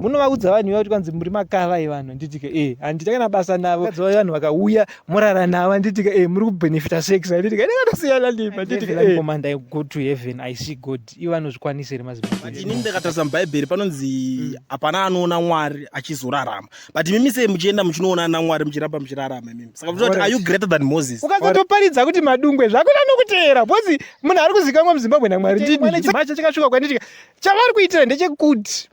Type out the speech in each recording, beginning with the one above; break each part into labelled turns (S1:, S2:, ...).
S1: Munovaudza vanhu ivavo kuti kwanzi muri makava evanhu, handitika? E, handita kana basa navo. Vakadzi vauya, vanhu vakauya, morara navo, handitika? E, muri kubhenefita sex, handitika? Ndakatosiyana ndimi, handitika? E, command, I go to heaven, I see God. Ivo vanozvikwanisa here maZimbabwe?
S2: But inini ndakatarisa muBhaibheri, panonzi hapana anoona Mwari achizorarama, but imimi sei muchienda muchinoona naMwari, muchiramba muchirarama imimi? Saka kuti are you greater than Moses?
S1: Ukasatoparidza kuti Madungwe, zvakuna nokuteera, because munhu ari kuzikanwa muZimbabwe naMwari ndini. Chimacha chakasvika kwanditika, chavari kuitira ndechekuti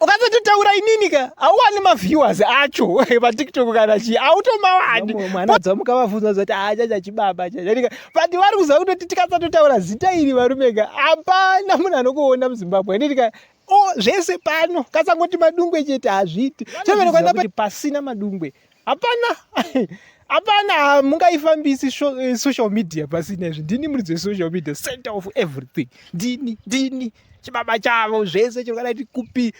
S1: ukasatotaura inini ka, hauwani maviewers acho paTikTok kana chii, hautomawani. Mwana dzamuka vabvunza zati achacha chibaba chachatika, but vari kuziva kutoti tikasatotaura zita iri, varume ka, hapana munhu anokuona muZimbabwe, handitika? O, zvese pano kasangoti Madungwe chete, hazviiti. Chevene kwaenda kuti pasina Madungwe hapana, hapana, mungaifambisi social media pasina izvi. Ndini muridzi wesocial media, center of everything. Ndini, ndini chibaba chavo zvese. Chero kana ti kupi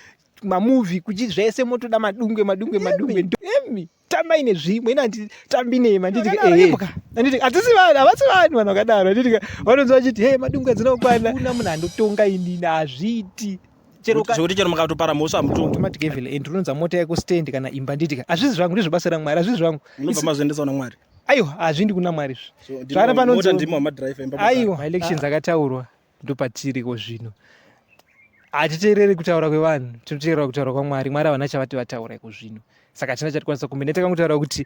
S1: mamovie kuchi zvese, motoda Madungwe, Madungwe, Madungwe. Emi tambai nezvimwe, ina handitambi nema, handiti? Ehe, handiti hatisi vanhu, havasi vanhu, vanhu vakadaro, handiti? Vanonzwa vachiti, "He, Madungwe hadzina kukwana." Kuna munhu andotonga inini, hazviiti.
S2: Chero zvekuti chero makatopara mhosva, hamutongi.
S1: Automatic heaven and rinonza mota yako stand kana imba, nditika hazvisi zvangu, ndizvo raMwari, hazvisi zvangu.
S2: Munobva mazoendeswa naMwari.
S1: Aiwa, hazvindi kuna Mwari izvi.
S2: Zvana panonzi ndimo wamadriver
S1: imba. Aiwa, maelections akataurwa, ndopatiriko zvino. Hatiteereri kutaura kwevanhu, tinoteerera kutaura kwaMwari. Mwari havana chavati vataura iko zvino, saka hatina chatikwanisa kumene. Takangotaura kuti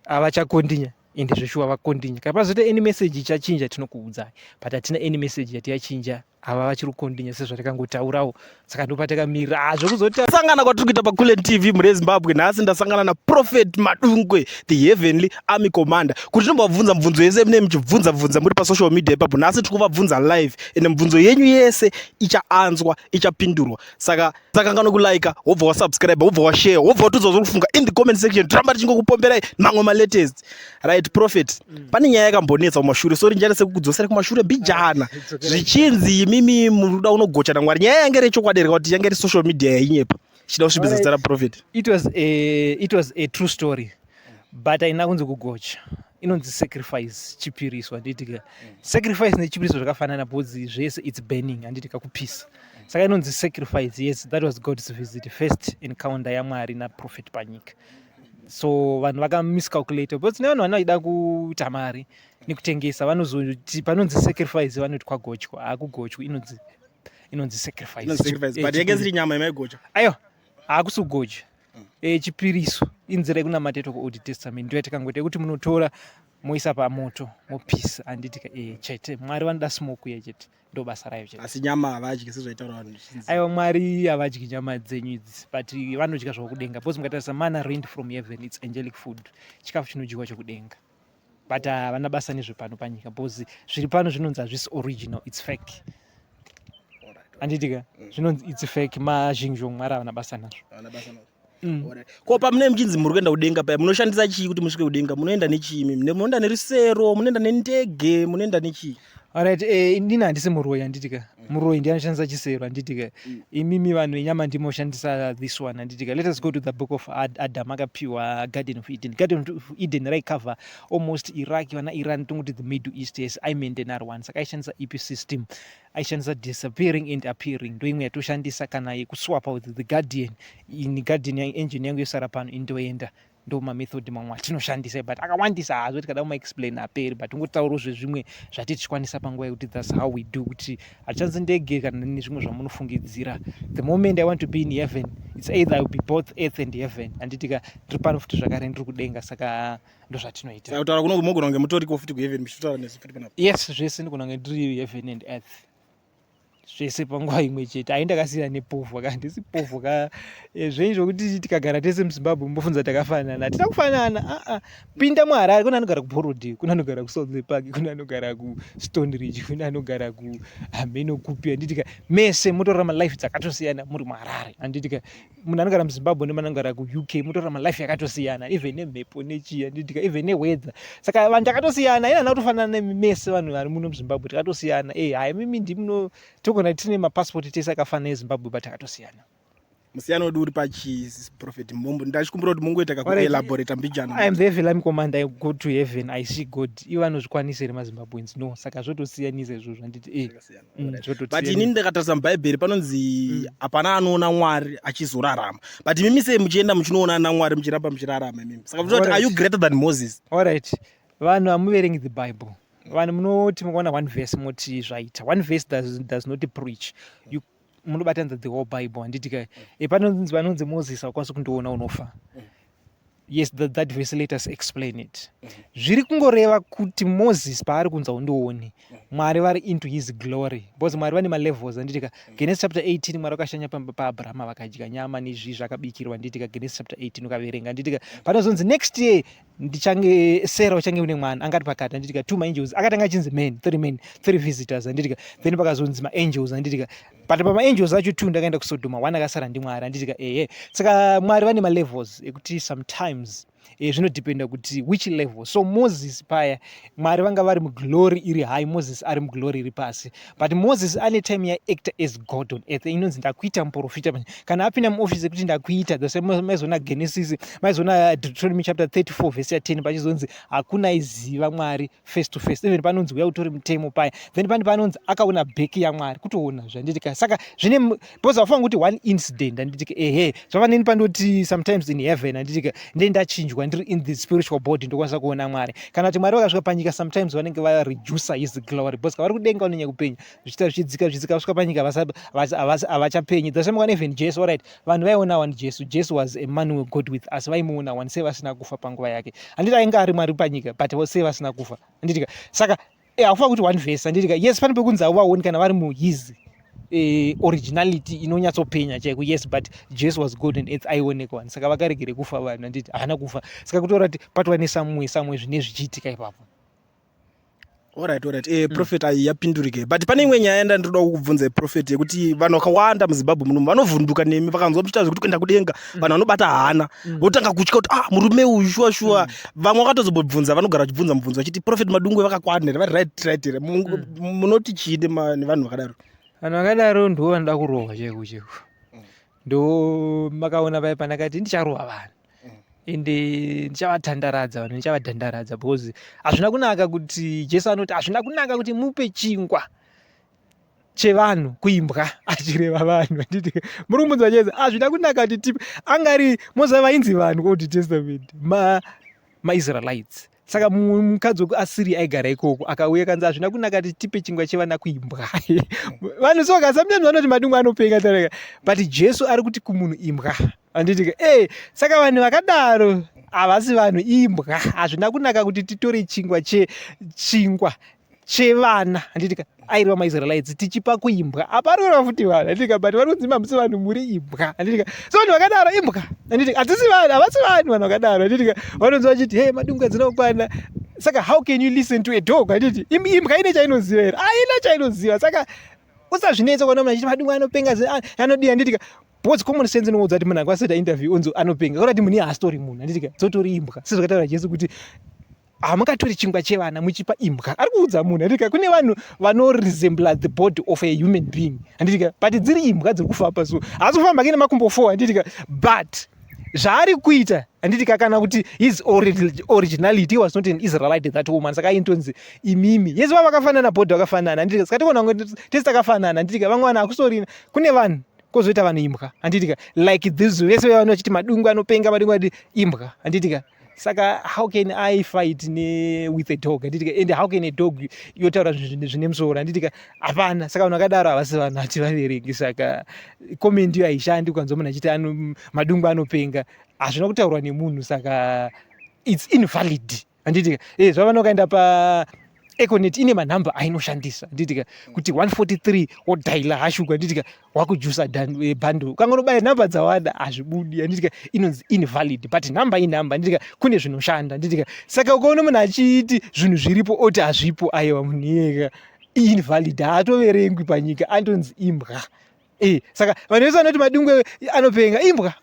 S1: havachakondinya, ende zveshuwa vakondinya. Kana pazoita any message ichachinja, tinokuudzai, but hatina any message yati yachinja. Ava vachiri kukondinya sezvatakangotaurawo, saka ndopatakamirira zvekuzota.
S2: Sangana kwatiri kuita paCulen TV mune Zimbabwe. Nhasi ndasangana naProphet Madungwe, the Heavenly Army Commander, kuti tinombobvunza mubvunzo yese mune muchibvunza bvunza muri pasocial media ipapo. Nhasi tiri kuvabvunza live, ende mibvunzo yenyu yese ichaanzwa, ichapindurwa. Saka sakangano kulike, wobva wasubscribe, wobva washare, wobva watudza zvauri kufunga in the comment section. Tiramba tichingokupomberai mamwe malatest. Right, Prophet, pane nyaya yakambonetsa kumashure. Sorry, njani sekukudzosera kumashure mbijana. Zvichinzi imimi muri kuda kunogocha naMwari. Nyaya yange rechokwadi here, kuti yange iri social media yainyepa ichida kusvibisa zita raProphet?
S1: It was a true story, but haina kunzi kugocha. Inonzi sacrifice, chipiriso, handitika? Sacrifice nechipiriso zvakafanana because zvese it's burning, handitika? Kupisa. Saka inonzi sacrifice. Yes, that was God's visit, first encounter yaMwari naprophet panyika. So vanhu vakamiscalculate because nevanhu vanoida kuita mari nekutengesa, vanozoti panonzi sacrifice vanoti kwagochwa. Hakugochwi, inonzi sacrifice.
S2: Inonzi sacrifice, but yange isiri nyama yamaigocha?
S1: Aiwa, hakusi kugocha. Chipiriso inzira yekunamata kuOld Testament, ndo yatakangoita yekuti munotora moisa pamoto, mopisa, handitika? Chete Mwari vanoda smoke iya chete, ndo basa rayo chete.
S2: Asi nyama havadyi sezvaitaura vanhu zvichinzi?
S1: Aiwa, Mwari havadyi nyama dzenyu idzi, but vanodya zvokudenga, because mukatarisa manna rained from heaven, it's angelic food, chikafu chinodyiwa chokudenga, but havana basa nezvepano panyika because zviri pano zvinonzi hazvisi original, it's fake, handitika? Zvinonzi it's fake, mazhinzhong. Mwari havana basa nazvo.
S2: Havana basa nazvo. Alright. Ko pamunenge muchinzi muri kuenda kudenga paya, munoshandisa chii kuti musvike kudenga? Munoenda nechii imimi? Munoenda nerusero, munoenda nendege, munoenda nechii?
S1: Alright, inini handisi muroyi, handitika? Muroyi ndiye anoshandisa chisero, handitika? Imimi vanhu venyama ndimoshandisa this one, handitika? Let us go to the book of Adam. Akapiwa Garden of Eden. Garden of Eden raikavha almost Iraq, vana Iran, tongoti the Middle East. Yes, aimaintain ari one. Saka aishandisa ipi system? Aishandisa disappearing and appearing, ndo imwe yatoshandisa, kana yekuswapa with the guardian. Ini guardian engine yangu yosara pano, indoenda. Ndo mamethod mamwe atinoshandisa, but akawandisa hazvo, tikada kumaexplain aperi, but ungotaurawo zvezvimwe zvati tichikwanisa panguva yekuti that's how we do, kuti hatichandisi ndege kana nezvimwe zvamunofungidzira. The moment I want to be in heaven, it's either I will be both earth and heaven, handitika? Ndiri pano futi zvakare ndiri kudenga, saka ndo zvatinoita.
S2: Saka kutaura kuno munogona kunge mutoriko futi kuheaven muchitotaura nesu futi panapa?
S1: Yes, zvese ndigona kunge ndiri heaven and earth, zvese panguva imwe chete. Hai, ndakasiyana nepovho ka, handisi povho ka. Zvenyu zvokuti tikagara tese muZimbabwe mbofunza takafanana, hatina kufanana. Aa, pinda muHarare, kuna anogara kuBorrowdale, kuna anogara kuSouth Park, kuna anogara kuStone Ridge, kuna anogara kuhameno kupi, handitika? Mese motorarama life dzakatosiyana muri muHarare, handitika? Munhu anogara muZimbabwe nemunhu anogara kuUK motorarama life yakatosiyana, even nemhepo nechii, handitika? Even neweather. Saka vanhu takatosiyana, ina hana kutofanana mese. Vanhu vari muno muZimbabwe takatosiyana. E, hai, mimi ndimuno togona tine mapasipoti tese akafanana eZimbabwe, but takatosiyana.
S2: Musiyano wedu uri pachii, Prophet Mombo? Ndachikumbira kuti mungoita kakuelaborata mbijana.
S1: I am the heavenly army commander. I go to heaven, I see God. Ivo vanozvikwanisa here maZimbabweans? No. Saka zvotosiyanisa izvozvo, handiti?
S2: But inini ndakatarisa mubhaibheri panonzi hapana anoona Mwari achizorarama, but imimi sei muchienda muchinoona naMwari muchiramba muchirarama imimi? Saka kuti are you greater than Moses?
S1: Alright, vanhu hamuverengi the Bible. Vanhu munoti mukaona one verse moti zvaita. One verse does not preach. You munobatanidza the whole Bible, handiti ka? Panonzi vanonzi Moses haukwanisi kundiona unofa. Yes, that verse, let us explain it. Zviri kungoreva kuti Moses paari kunzi haundioni, Mwari vari into his glory, because Mwari vane malevels, handiti ka? Genesis chapter 18, Mwari vakashanya pamba paAbrahama, vakadya nyama nezvii zvakabikirwa, handiti ka? Genesis chapter 18 ukaverenga, handiti ka, panozonzi next year ndichange Sarah uchange une mwana angati pakati, handiti ka? Two maangels akatanga achinzi men, three men, three visitors, handiti ka? Then pakazonzi maangels, handiti ka? But pamaangels acho two ndakaenda kuSodoma, one akasara ndiMwari, handiti ka? Ehe, saka Mwari vane malevels ekuti sometimes zvinodependa kuti which level. So Moses paya, Mwari vanga vari muglory iri high, Moses ari muglory iri pasi, but Moses ane time yaacta as God on earth, inonzi ndakuita muprofita. Kana apinda muoffice yekuti ndakuita, thats maizoona Genesis, maizoona Deuteronomy chapter 34 verse ya10, pachizonzi hakuna aiziva Mwari face to face. Even panonzi uya utori mutemo paya, then pane panonzi akaona back yaMwari, kutoona zvanditika. Saka zvine, because haufanira kuti one incident, handitika? Ehe, zvavaneni pandoti sometimes in heaven, handitika, nde ndachinjwa, ndiri in the spiritual body, ndokwanisa kuona Mwari. Kana kuti Mwari vakasvika panyika, sometimes vanenge varedusa his glory, because kavari kudenga vanonyanya kupenya, zvichiita zvichidzika zvichidzika, vasvika panyika havachapenyi. That's why even Jesu, alright, vanhu vaiona wani Jesu. Jesu was Emmanuel, God with us. Vaimuona wani, sei vasina kufa panguva yake? Handiti ainge ari Mwari panyika? But sei vasina kufa, handitika? Saka haufanira kuti one verse, handitika? Yes, pane pekunzi hauvaoni kana vari muhis originality inonyatsopenya chaiko, yes, but Jesu was God on earth, aionekwa wani. Saka vakaregere kufa vanhu, handiti? Haana kufa. Saka kutaura kuti patwa nesamwe samwe zvine zvichiitika ipapo.
S2: Alright. Prophet, ai yapindurike, but pane imwe nyaya yandandinoda kukubvunza, prophet, yekuti vanhu vakawanda muZimbabwe munomu vanovhunduka nemi vakanzwa muchiita zvekuti kuenda kudenga. Vanhu vanobata hana, votanga kutya kuti, ah, murume uyu shuwa shuwa. Vamwe vakatozombobvunza, vanogara vachibvunza mubvunzo vachiti, Prophet Madungwe vakakwana here? Vari right here? Munoti chii nevanhu vakadaro?
S1: Vanhu vakadaro ndo vanoda kurohwa chaiko chaiko. Ndo makaona paya pandakati ndicharova vanhu, ende ndichavatandaradza vanhu, ndichavadhandaradza, because hazvina kunaka kuti Jesu anoti hazvina kunaka kuti mupe chingwa chevanhu kuimbwa, achireva vanhu, handiti? Muri kumunzwa chese? Hazvina kunaka kuti tipe. Angari moziva vainzi vanhu kuOld Testament maIsraelites. Saka mukadzi wekuAsiria aigara ikoko akauya, kanzi hazvina kunaka kuti tipe chingwa chevana kuimbwa. Vanhu soka sometimes vanoti Madungwe anopenga tareka, but Jesu ari kuti kumunhu imbwa, handiti? Saka vanhu vakadaro havasi vanhu, imbwa. Hazvina kunaka kuti titore chingwa chechingwa chevana, handitika? Aireva maIsraelites, tichipa kuimbwa. Apa ari kureva futi vanhu, handitika? But vari kunzi hamusi vanhu, muri imbwa, handitika? So vanhu vakadaro imbwa, handitika? Hatisi vanhu, havasi vanhu vanhu vakadaro, handitika? Vanonzi vachiti, hey, Madungwe hadzina kukwana. Saka how can you listen to a dog, handiti? Imbwa ine chainoziva here? Aina chainoziva. Saka usazvinetsa kuona munhu achiti Madungwe anopenga, anodii, handitika? Because common sense inoudza kuti munhu akwasaita interview onzi anopenga, kurati munhu haasitori munhu, handitika? Dzotori imbwa, sezvakataura Jesu kuti hamungatori chingwa chevana muchipa imbwa. Ari kuudza munhu, handitika? Kune vanhu vanoresembla the body of a human being, handitika, but dziri imbwa dziri kufamba. So haasi kufamba kine makumbo four, handitika? But zvaari kuita, handitika, kana kuti his originality, he was not an Israelite, that woman. Saka aintonzi imimi. Yes, va vakafanana, body vakafanana, handitika? Saka tikuona tese takafanana, handitika? Vamwe vanhu hakusorina, kune vanhu, kwozoita vanhu imbwa, handitika? Like this, vese vanhu vachiti Madungwe anopenga, Madungwe ati imbwa, handitika? Saka how can I fight with a dog, handitika? And how can a dog yotaura zvinhu zvine musoro, handitika? Hapana. Saka vanhu vakadaro havasi vanhu, hativaverengi. Saka comment iyo haishandi. Ukanzwa munhu achiti Madungwe anopenga, hazvina kutaurwa nemunhu, saka it's invalid, handitika? Zvavana ukaenda pa Econet, ine manhamba ainoshandisa, handitika, kuti 143 wodhaila hashuku, handitika, wakujusa bundle. Ukangonobaya nhamba dzawada hazvibudi, handitika? Inonzi invalid. But nhamba inhamba, handitika? Kune zvinoshanda, handitika? Saka ukaona munhu achiiti zvinhu zviripo oti hazvipo, aiwa, munhu iyeka invalid, haatoverengwi panyika, antonzi imbwa. Eh, saka vanhu vese vanoti Madungwe anopenga imbwa,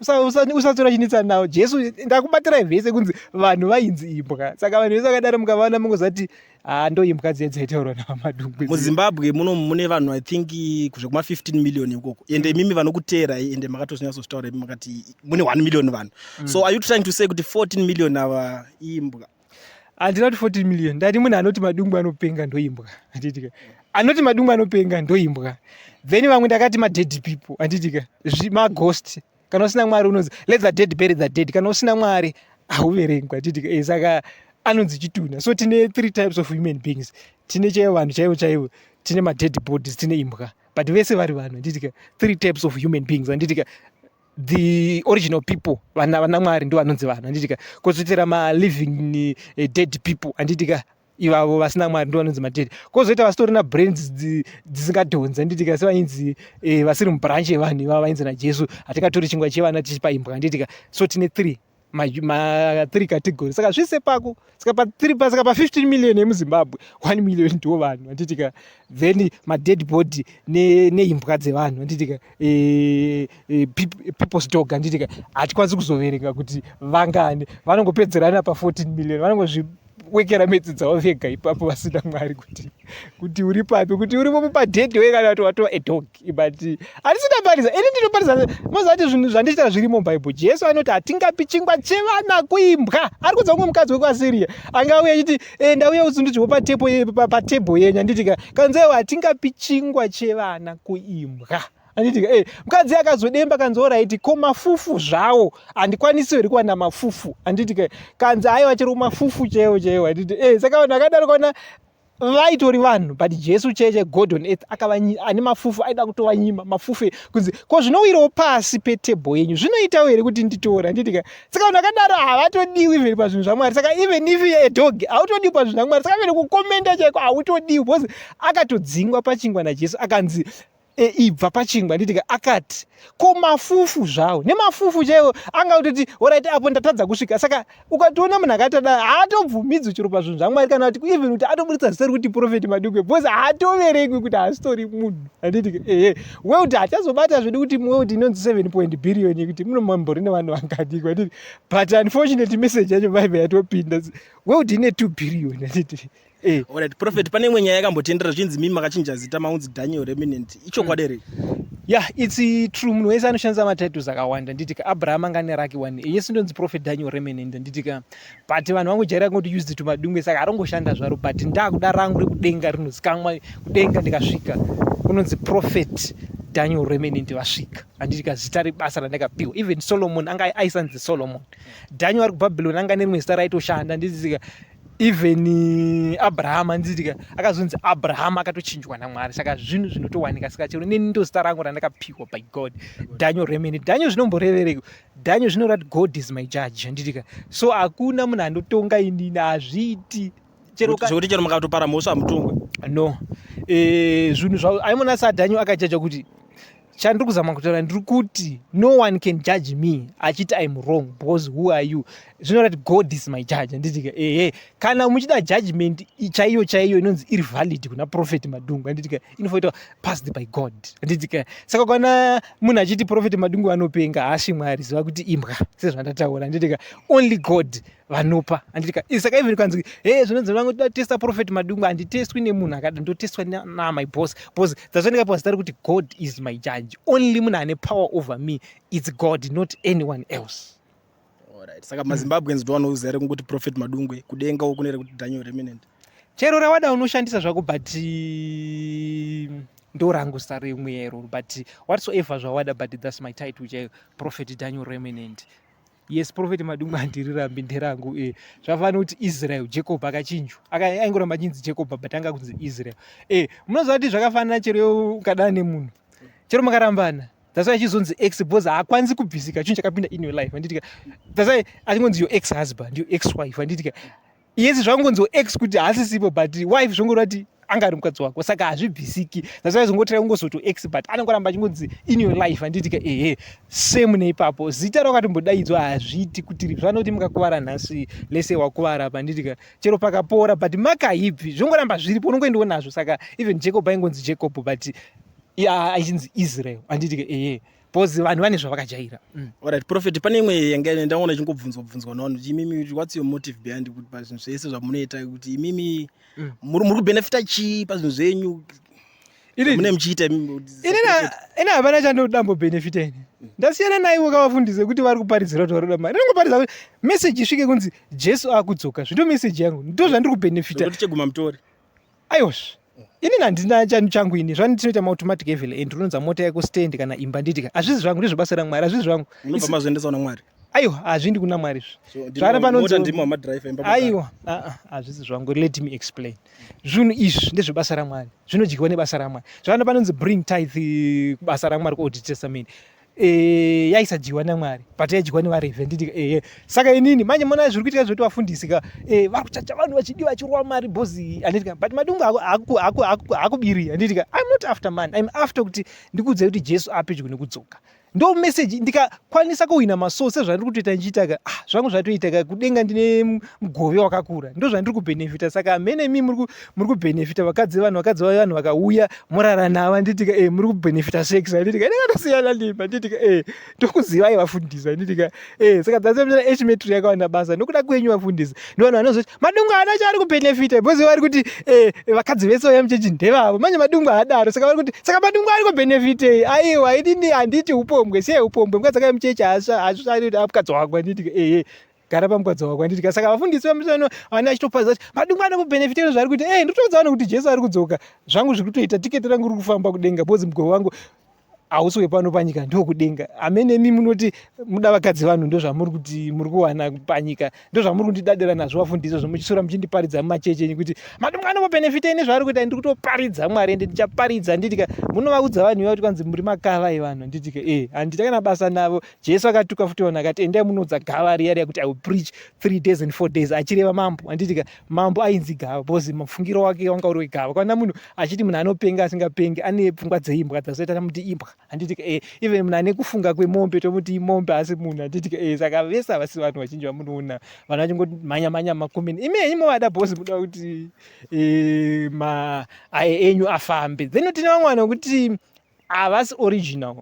S1: usatora chinetsa nawo. Jesu ndakubatirai vese kunzi vanhu vainzi imbwa. Saka vanhu vese vakadaro mukavaona mungozati ah, ndo imbwa dziya dzaitaurwa navaMadungwe.
S2: MuZimbabwe muno mune vanhu I think kuzve kuma 15 million ikoko, ende imimi vanokuteerai, ende makatozvinyatsozvitaura imi makati mune 1 million vanhu. So are you trying to say kuti 14 million ava imbwa?
S1: Handina kuti 14 million, ndati munhu anoti Madungwe anopenga ndoimbwa, handitika? Anoti Madungwe anopenga ndoimbwa. Then vamwe ndakati madead people, handitika? Maghost. Kana usina Mwari unonzi let the dead bury the dead. Kana usina Mwari hauverengwa, handitika? Saka anonzi chitunha. So tine three types of human beings. Tine chaivo vanhu chaivo chaivo, tine madead bodies, tine imbwa, but vese vari vanhu, handitika? Three types of human beings, handitika? The original people, vana Mwari, ndo vanonzi vanhu, handitika? Kwozoitira maliving dead people, handitika? Ivavo vasina Mwari ndo vanonzi madead. Kwozoita vasitorina brains dzisingadhonzi, handitika? Sevainzi vasiri mubranch yevanhu, ivavo vainzi naJesu hatingatori chingwa chevana tichipa imbwa, handitika? So tine three ma three category. Saka zvise pako, saka pa three, saka pa 15 million yemuZimbabwe, 1 million ndo vanhu, handitika? Then madead body neimbwa dzevanhu, handitika? People's dog, handitika? Hatikwanisi kuzoverenga kuti vangani. Vanongopedzerana pa 14 million, vanongozviwekera metsi dzavo vega ipapo vasina Mwari, kuti uri papi, kuti uri mupadead we kana kuti watova a dog. But handisina parisa ini, ndinoparisa mozati zvinhu zvandichitaura zvirimo muBhaibheri. Jesu anoti hatingapi chingwa chevana kuimbwa. Ari kudza umwe mukadzi wekuAsiria angauya achiti, "Ndauya uzundidyiwo patable yenyu," handitika? Kanzi, "Hatingapi chingwa chevana kuimbwa," handitika? Mukadzi akazodemba, kanzi, "Alright, ko mafufu zvawo handikwanisi here kuwana mafufu?" Handitika? Kanzi, "Aiwa, chero mafufu chaiwo chaiwo," handiti? Saka vanhu vakadaro kaona vaitori vanhu, but Jesu cheche, God on earth, ane mafufu, aida kutovanyima mafufu, kunzi, "Ko zvinowirawo pasi petable yenyu zvinoitawo here kuti nditora?" Handitika? Saka vanhu vakadaro havatodiwi even pazvinhu zvaMwari. Saka even if a dog, hautodiwi pazvinhu zvaMwari. Saka even kukomenda chaiko hautodiwi, because akatodzingwa pachingwa naJesu, akanzi, "Ibva pachingwa," handitika? Akati, "Ko mafufu zvawo?" Nemafufu chaiwo anga kutoti, "Alright, apo ndatadza kusvika." Saka ukatoona munhu akatadai haatobvumidzwi chiro pazvinhu zvaMwari, kana kuti even kuti atobudisa zita rekuti Prophet Madungwe, because haatoverengwi kuti haasitori munhu, handitika? Ehe, world hachazobata zvedu kuti world inonzi 7 point billion, yekuti munomambori nevanhu vangadikwa, handiti? But unfortunately message yacho Bible yatopinda, world ine 2 billion, handiti?
S2: Alright, Prophet, pane imwe nyaya yakambotendera zvichinzi mimi makachinja zita, maunzi Daniel Remnant. Ichokwadi here?
S1: Yeah, it's true. Munhu wese anoshandisa matitles akawanda, nditika? Abraham anga ane rake one. Yesu ndonzi Prophet Daniel Remnant, nditika? But vanhu vangojaira kungoti used to Madungwe, saka arongoshanda zvaro. But ndakuda rangu rekudenga rinozikamwa kudenga. Ndikasvika kunonzi Prophet Daniel Remnant vasvika, handitika? Zita rebasa randakapiwa. Even Solomon anga aisanzi Solomon Daniel ari kuBhabhiloni, anga nerimwe zita raitoshanda, nditika? Even Abraham, handitika, akazonzi Abraham, akatochinjwa naMwari. Saka zvinhu zvinotowanika. Saka chero neni ndo zita rangu randakapiwa by God, Daniel Remnant. Daniel zvinomborevereko? Daniel zvinoreva kuti God is my judge, handitika? So hakuna munhu anotonga inini, hazviiti.
S2: Chero Zvekuti chero makatopara mhosva hamutongwe?
S1: No, zvinhu zvavo aimona saDaniel akajaja kuti chandiri kuzama kutaura, ndiri kuti no one can judge me achiti I'm wrong, because who are you? Zvinoreva kuti God is my judge, handitika? Ehe, kana muchida judgment chaiyo chaiyo inonzi iri valid kuna Prophet Madungwe, handitika, inofanira passed by God, handitika? Saka kana munhu achiti Prophet Madungwe anopenga, haasi Mwari, ziva kuti imbwa, sezvandataura, handitika? Only God vanopa, handitika? Saka even kanzi, "He, zvinonzi vangoda testa Prophet Madungwe," handitestwi nemunhu akada, ndotestwa namy boss, because that's why zita rekuti God is my judge. Only munhu ane power over me, it's God, not anyone else.
S2: Alright. Saka maZimbabweans ndo vanoziva rekungoti Prophet Madungwe, kudenga uku nerekuti Daniel Remnant?
S1: Chero rawada unoshandisa zvako, but ndo rangu zita remweya iroro. But whatsoever zvawada, but that's my title chaiyo, Prophet Daniel Remnant. Yes, Prophet Madungwe handirirambi, nderangu. Zvafanira kuti Israel, Jacob akachinjwa, aingoramba achinzi Jacob, but anga kunzi Israel. Munoziva kuti zvakafanana chero ukadana nemunhu, chero makarambana, that's why achizonzi ex, because haakwanisi kubvisika chinhu chakapinda in your life, handitika? That's why achingonzi your ex husband, your ex wife, handitika? Yesi zvangonzi ex kuti haasisipo, but wife zvongoreva kuti anga ari mukadzi wako, saka hazvibvisiki. That's why zongotira kungozoto ex, but anongoramba achingonzi in your life, handitika? Ehe, same neipapo, zita rakatombodaidzwa hazviiti kuti zvanoti mukakuvara nhasi lese wakuvara apa, handitika, chero pakapora, but makaibvi zvongoramba zviripo, unongoendiwo nazvo. Saka even Jacob aingonzi Jacob, but Aichinzi Israel, handiti ke? Ehe, because vanhu vane zvavakajaira.
S2: Alright, Prophet, pane imwe yanga ndaona ichingobvunzwa bvunzwa navanhu kuti imimi, what's your motive behind kuti pazvinhu zvese zvamunoita, kuti imimi muri kubenefita chii pazvinhu zvenyu mune muchiita imimi
S1: Ini hapana chandinoda mbobhenefita. Ini ndasiyana naivo kavafundise kuti vari kuparidzira kuti vari kuda mari. Ndinongoparidza kuti message isvike kunzi Jesu akudzoka. Zvino message yangu ndo zvandiri kubhenefita.
S2: Nokuti cheguma mutori.
S1: Aiwazve, inini handina chanu changu. Ini zvani tinoita maautomatic heaven and unonza mota yako stand kana imba, nditika hazvisi zvangu, ndezvebasa raMwari, hazvisi zvangu.
S2: Unobva mazoendesa kuna Mwari.
S1: Aiwa, hazvindi kuna Mwari izvi.
S2: So
S1: Zvana
S2: mota ndimo wamadriver imba.
S1: Aiwa, hazvisi zvangu. Let me explain. Zvinhu izvi ndezvebasa raMwari, zvinodyiwa nebasa raMwari. Zvana panonzi bring tithe kubasa raMwari kuOld Testament, yaisadyiwa naMwari but yaidyiwa nevarevhi, handiti? Ehe, saka inini manje mona zviri kuitika zvekuti vafundisi ka vari kuchacha vanhu vachidiwa vachirwa mari bhozi, handiti ka? But Madungwe haakubiri, handiti ka? I'm not after money, I'm after kuti ndikuudzai kuti Jesu apedyo nekudzoka. Ndo message. Ndikakwanisa kuwina masoul sezvandiri kutoita ndichiita ka, ah, zvangu zvatoita ka. Kudenga ndine mugove wakakura, ndo zvandiri kubhenefita. Saka hamene imi muri kubhenefita vakadzi vanhu, vakadzi vanhu vakauya morara navo, handiti ka? Muri kubhenefita sex, handiti ka? Ndakatosiyana ndimba, handiti ka? Ndokuzivai vafundisi, handiti ka? Saka dzasema h-metro yakawanda basa nokuda kwenyu vafundisi. Ndovanhu vanozoti Madungwe haana chaari kubhenefita because vari kuti vakadzi vese vauya muchechi ndevavo. Manje Madungwe haadaro, saka vari kuti saka Madungwe ari kubhenefitei? Aiwa, inini handiti upombwe. Siyai upombwe. Mukadzi akauya muchechi hazvisari kuti mukadzi wangu, handiti ka? Ehe, gara pamukadzi wako, handiti ka? Saka vafundisi vamusano vane vachitoparidza kuti Madungwe anoda kubhenefita zvaari kuita. Nditoudza vanhu kuti Jesu ari kudzoka. Zvangu zviri kutoita, tiketi rangu riri kufamba kudenga because mugove wangu hausi wepano panyika, ndokudenga. Hamene imi munoti muda vakadzi vanhu, ndozvamuri kuti muri kuwana panyika, ndozvamuri kundidadira nazvo vafundisi izvozvo, muchiswera muchindiparidza mumachechi enyu kuti Madungwe anombobhenefita nezvaari kuita. Ndiri kutoparidza Mwari ende ndichaparidza, handiti ka? Munovaudza vanhu iva kuti kwanzi muri makava evanhu, handiti ka? Handita kana basa navo. Jesu akatuka futi vanhu akati, "Endai munoudza gava riya riya kuti I will preach 3 days and 4 days," achireva mambo, handiti ka? Mambo ainzi gava because mafungiro wake wanga uri wegava. Kana munhu achiti munhu anopenga asingapengi, ane pfungwa dzeimbwa dzasoita, tamuti imbwa, handiti ka? Even munhu ane kufunga kwemombe tomuti imombe, asi munhu, handiti ka? Saka vese havasi vanhu vazhinji vamunoona vanhu vachingomhanya mhanya makomeni. Imi henyu movada bhosi muda kuti ma enyu afambe. Then tine vamwe vanhu vekuti havasi original.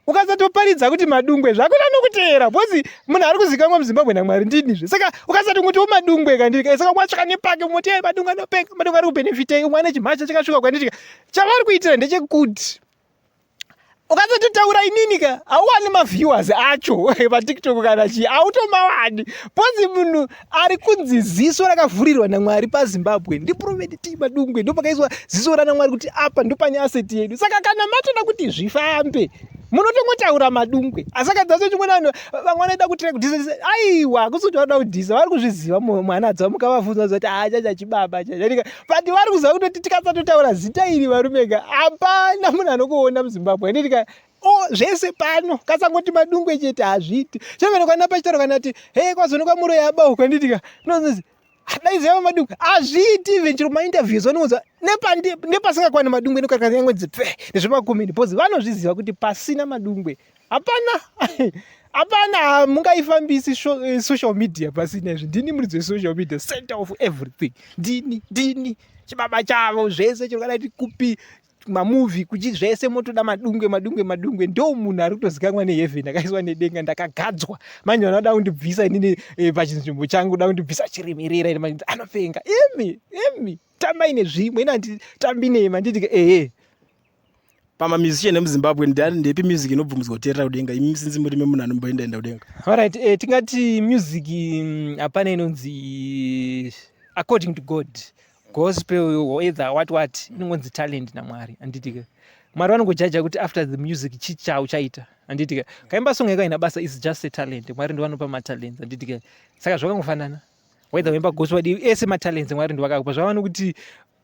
S1: Ukasatoparidza kuti Madungwe, zvakuda nokuteera because munhu ari kuzikanwa muZimbabwe naMwari ndinizve. Saka ukasatongotiwo Madungwe kandika, saka wasvika nepake moti, "Ei, Madungwe anopenga, Madungwe ari kubhenefitei?" Umwe ane chimhasha chakasvika kwanditika. Chavari kuitira ndechekuti ukasatotaura inini ka, hauwani maviewers acho paTikTok kana chii, hautomawani pozi munhu ari kunzi ziso rakavhurirwa naMwari paZimbabwe ndiProphet T Madungwe. Ndo pakaiswa ziso ranaMwari kuti apa ndo pane asset yedu. Saka kana matoda kuti zvifambe, munotongotaura Madungwe. Asi akadzaso chimwe vanhu vamwe vanoida kutira kudhisa. Aiwa, kusi kuti vanoda kudhisa, vari kuzviziva mwana dzavo. Mukavabvunza kuti ha chacha chibaba chachaika, but vari kuziva kutoti tikasatotaura zita iri, varume ka, hapana munhu anokuona muZimbabwe, handitika? O zvese pano kasangoti Madungwe chete hazviiti. Chemene kwana pachitauro kana ti he kwazoonekwa muro yaba uko, handitika? Nonzi daiziva Madungwe, hazviiti. Even chero mainterviews vanoudza nepasingakwani Madungwe nekakanyangwedzi pfe nezvemakomedi because vanozviziva kuti pasina Madungwe hapana, hapana mungaifambisi social media pasina izvi. Ndini muridzi wesocial media, center of everything. Ndini chibaba chavo zvese. Chero kana ti kupi mamovie kuchi zvese motoda Madungwe, Madungwe, Madungwe. Ndo munhu ari kutozikanwa neheaven, akaiswa nedenga, ndakagadzwa. Manje vanoda kundibvisa inini pachinzvimbo changu, kuda kundibvisa chiremerera ini, manje anopenga. Imi imi tambai nezvimwe, ini handitambi nema, handiti? Ehe.
S2: Pamamusician emuZimbabwe, ndiani, ndepi music inobvumidzwa kuteerera kudenga? Imi sinzi muri munhu anomboenda enda kudenga.
S1: Alright, tingati music hapana inonzi according to God gospel, whether what what, inongonzi talent naMwari, handiti ka? Mwari vanongojaja kuti after the music chi chau chaita, handiti ka? Kaimba song yakaina basa is just a talent. Mwari ndo vanopa matalents, handiti ka? Saka zvakangofanana whether waimba gospel, di ese matalents Mwari ndo vakakupa. Zvava nokuti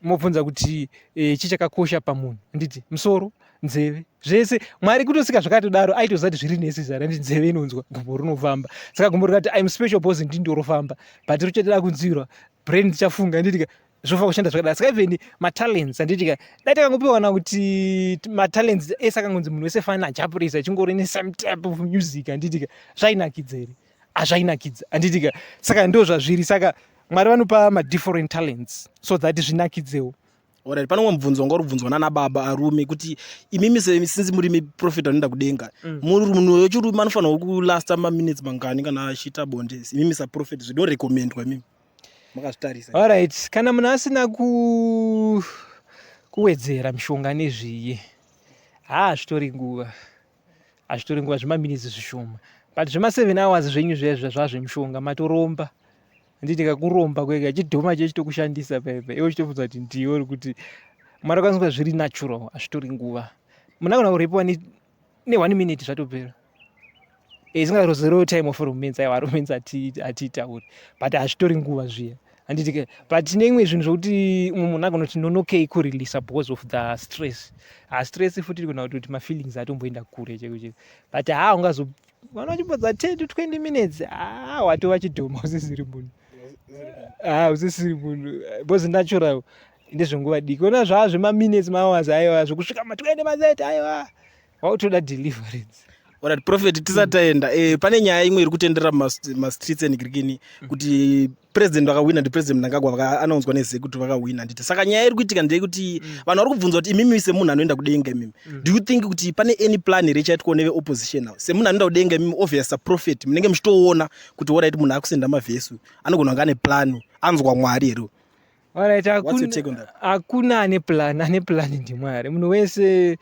S1: mobvunza kuti chi chakakosha pamunhu, handiti musoro, nzeve, zvese Mwari kutosika zvakatodaro aitoziva kuti zviri necessary, handiti? Nzeve inonzwa, gumbo rinofamba. Saka gumbo rikati I'm special because ndindorofamba, but richatoda kunzwirwa, brain dzichafunga, handiti ka? Zvofa kushanda zvakadaro. Saka even matalents, handiti ka, dai takangopiwa kana kuti matalents ese akangonzi munhu wese fana ajapurisa achingori nesame type of music, handiti ka, zvainakidza here? Hazvainakidza, handiti ka? Saka ndo zvazviri. Saka Mwari vanopa madifferent talents so that zvinakidzewo.
S2: Alright, pane umwe mubvunzo wanga uri kubvunzwa nana baba arume kuti imimi since muri prophet anoenda kudenga munhu wechirume anofanirwa kulasta maminutes mangani kana achiita bonde? Imimi saprophet, zvinorecommendwa imimi makazvitarisa?
S1: Alright, kana munhu asina kuwedzera mishonga nezviyi, haa, zvitori nguva, hazvitori nguva, zvemaminitsi zvishoma. But zvema7 hours zvenyu zvezvo zvazvemushonga, matoromba. Handiti kakuromba kwega chidhoma chechitokushandisa paipa, iwe uchitobvunza kuti ndiwe uri kuti Mwari akwanisa. Zviri natural, hazvitori nguva. Munhu agona kurepiwa ne1 minute, zvatopera. Isingarozero time of romance, aiwa, romance hatiitauri, but hazvitori nguva zviya, handiti ke? But tine imwe zvinhu zvokuti umwe munhu agona kuti nonokei kureleasa because of the stress. Ha, stress futi irikona kuti mafeelings atomboenda kure cheko cheko. But haa, ungazo vana vachimbodza 10 to 20 minutes, haa, watova chidhoma, usisiri munhu, haa, usisiri munhu, because natural ndezvenguva diki. Ona, zvaa zvemaminutes, mahours, aiwa, zvokusvika ma20, ma30, aiwa, wautoda deliverance.
S2: Alright, prophet, tisati taenda, pane nyaya imwe iri kutenderera mumastreets enhikirikini kuti president vakawina ndiPresident Mnangagwa, vakaanonzwa neZEC kuti vakawina, handiti? Saka nyaya iri kuitika ndeyekuti vanhu vari kubvunza kuti imimi semunhu anoenda kudenga imimi, do you think kuti pane any plan here ichaitwawo neveopposition now? Semunhu anoenda kudenga imimi, obvious, saprophet munenge muchitoona kuti alright, munhu akusenda mavhesu anogona kunge ane plan, anzwa Mwari here?
S1: Alright.
S2: What's your take on that?
S1: Hakuna ane plan. Ane plan ndiMwari. Munhu wese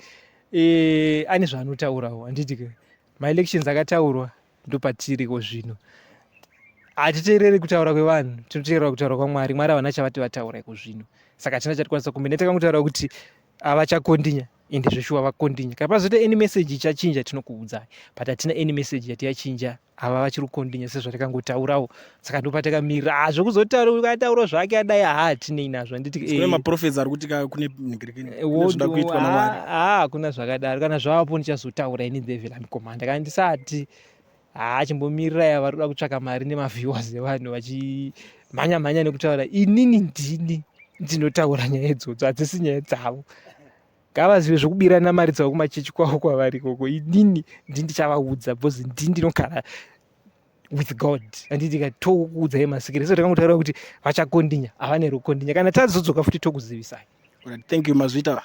S1: ane zvaanotaurawo, handiti ke? Maelections akataurwa, ndopatiriko zvino. Hatiteereri kutaura kwevanhu, tinoteerera kutaura kwaMwari. Mwari havana chavati vataura iko zvino, saka hatina chatikwanisa kumene. Takangotaura kuti havachakondinya, ende zveshuwa vakondinya. Kana pazoita any message ichachinja, tinokuudzai, but hatina any message yati yachinja. Ava vachiri kukondinya sezvatakangotaurawo, saka ndopatakamirira. Ah, zvekuzotaura ukataura zvake adai, haa, hatinei nazvo, handiti?
S2: Kune maprophets ari kuti kune nhikirikini kune zvinoda kuitwa naMwari.
S1: Haa, hakuna zvakadaro. Kana zvavapo, ndichazotaura ini, the heavenly commander. Kana ndisati, haa, chimbomirirai. Vari kuda kutsvaka mari nemaviewers evanhu, vachimhanya mhanya nekutaura. Inini ndini ndinotaura nyaya idzodzo, hadzisi nyaya dzavo. Ngavazive zvokubirana mari dzavo kumachechi kwavo kwavari ikoko. Inini ndi ndichavaudza because ndi ndinogara with God, handiti? Tokuudzai masikiri so takangotaura kuti vachakondinya, havane rukondinya. Kana tazodzoka futi, tokuzivisai.
S2: Alright, thank you, mazvita.